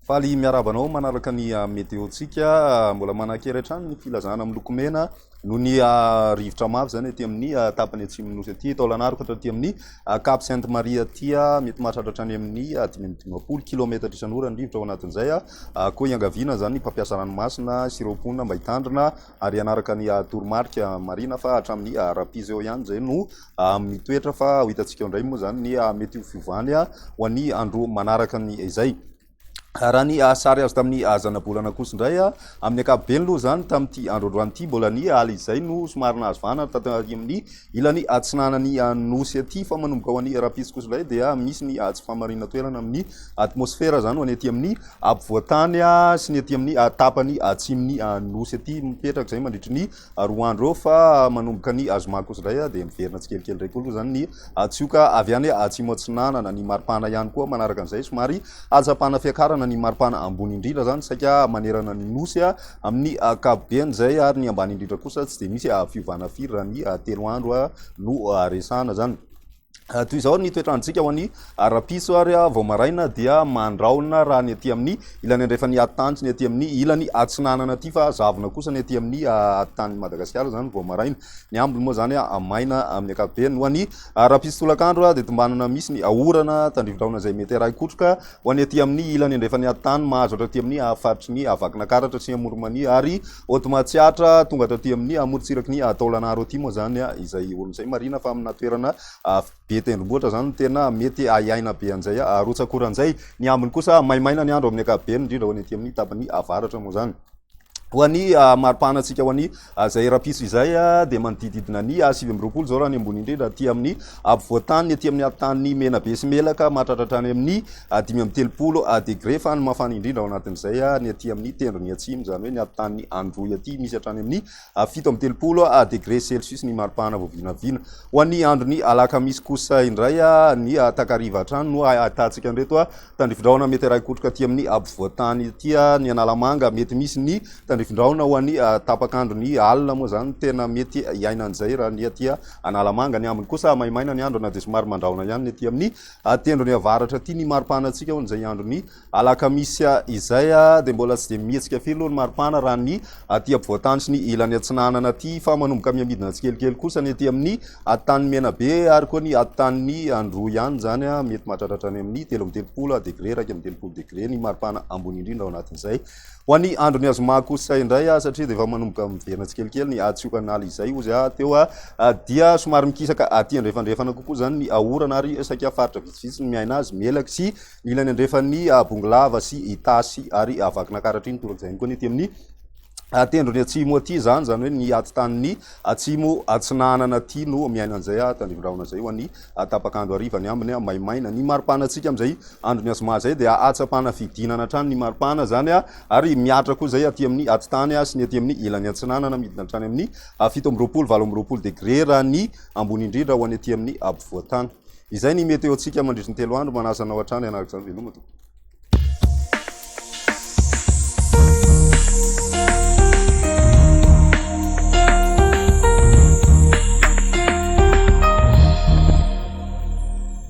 Faly miarahaba anao manaraka ny météo-ntsika. Mbola manan-kery hatrany ny filazana miloko mena noho ny rivotra mafy izany aty amin'ny tapany atsimon'ny nosy aty, Taolagnaro ka hatraty amin'ny Cap Sainte Marie aty, mety mahatratra hatrany amin'ny 55 kilometatra isan'ora ny rivotra ao anatin'izay. Koa iangaviana izany ny mpampiasa ranomasina sy ireo mponina mba hitandrina ary hanaraka ny toromarika. Marihina fa hatramin'ny rahampitso eo ihany izay no mitoetra fa ho hitantsika eo indray moa izany ny mety ho fiovany ho an'ny andro manaraka ny izay. Raha ny sary azo tamin'ny zanabolana kosa indray, amin'ny ankapobeny aloha izany tamin'ity andro androany ity mbola ny ala izay no somary nahazo vahana taty amin'ny ilany atsinanan'ny nosy aty, fa manomboka ho an'ny rahampitso kosa indray dia misy ny tsy fahamarinana toerana amin'ny atmosfera izany ho an'ny aty amin'ny ampovoantany sy ny aty amin'ny tapany atsimon'ny nosy aty. Mipetraka izay mandritry ny 2 andro eo fa manomboka ny zoma kosa indray dia miverina tsikelikely indray koa aloha izany ny tsioka avy any atsimo atsinanana. Ny maripana ihany koa manaraka an'izay, somary hahatsapana fiakarana ny maripana ambony indrindra izany saika manerana ny nosy amin'ny ankapobeny izay, ary ny ambany indrindra kosa tsy dia misy fiovana firy raha ny 3 andro no resahana izany. Toy izao ny toetr'androntsika ho an'ny rahampitso ary vao maraina dia mandrahona raha ny aty amin'ny ilany andrefan'ny atitany sy ny aty amin'ny ilany atsinanana aty, fa zavona kosa ny aty amin'ny atitanin'i Madagasikara izany vao maraina. Ny ambiny moa izany maina amin'ny ankapobeny. Ho an'ny rahampitso tolakandro dia tombanana misy ny orana tandrifin-drahona izay mety arahi-kotroka ho an'ny aty amin'ny ilany andrefan'ny atitany, mahazo hatraty amin'ny faritry ny Vakinankaratra sy Amoron'i ary Haute Matsiatra, tonga hatraty amin'ny amorontsiraky ny Taolagnaro aty moa izany izay olona izay. Marihina fa amina toerana be tendrombohitra izany no tena mety ahiaina be an'izay rotsak'orana izay. Ny ambiny kosa maimaina ny andro amin'ny ankapobeny, indrindra ho an'ny aty amin'ny tapany avaratra moa izany. Ho an'ny maripana antsika ho an'ny izay rahampitso izay dia manodidididina ny 29 izao raha ny ambony indrindra aty amin'ny ampovoantany, aty amin'ny atitan'ny Menabe sy Melaka mahatratra hatrany amin'ny 35 degré, fa ny mafana indrindra ao anatin'izay ny aty amin'ny tendrony atsimo, izany hoe ny atitan'ny Androy aty misy hatrany amin'ny 37 degré celsius ny maripana vao vinavina. Ho an'ny andron'ny alakamisy kosa indray, ny takariva hatrany no ahitantsika an'ireto tandrifindrahona mety arahi-kotroka aty amin'ny ampovoantany aty, ny Analamanga mety misy ny tandrifindrahona ho an'ny tapak'andron'ny alina moa izany tena mety hiainan'izay raha ny aty Analamanga. Ny ambiny kosa maimaina ny andro na dia somary mandrahona ihany ny aty amin'ny Tendrony avaratra aty ny maripana antsika hono izay andron'ny alakamisy izay dia mbola tsy dia mihetsika firy aloha ny maripana raha ny aty ampovoantany sy ny ilany atsinanana aty, fa manomboka mihamidina tsikelikely kosa ny aty amin'ny tany Menabe ary koa ny tanin'ny Androy ihany izany, mety mahatratra hatrany amin'ny 33 degré, 31 degré ny maripana ambony indrindra ao anatin'izay. Ho an'ny andron'ny azoma kosa indray satria dia efa manomboka miverina tsikelikely ny hatsiokan'ala izay hozy teo dia somary mikisaka aty andrefandrefana kokoa izany ny orana ary saika faritra vitsivitsy no miaina azy, Melaky sy ny ilany andrefan'ny Bongolava sy Itasy ary Vakinankaratra iny. Torak'izay ihany koa ny aty amin'ny tendrony atsimo aty izany, izany hoe ny atitan'ny atsimo atsinanana aty no miaina an'izay tandrifin-drahona izay ho an'ny tapak'andro hariva. Ny ambiny maimaina ny maripana antsika amin'izay andron'ny azoma izay dia ahatsapana fidinana hatrany ny maripana izany ary mihatra koa izay aty amin'ny atitany sy ny aty amin'ny ilany atsinanana, midina hatrany amin'ny 27, 28 degré raha ny ambony indrindra ho an'ny aty amin'ny ampovoantany. Izay ny météo antsika mandritry ny 3 andro. Manasa anao hatrany hanaraka izany. Veloma tompoko.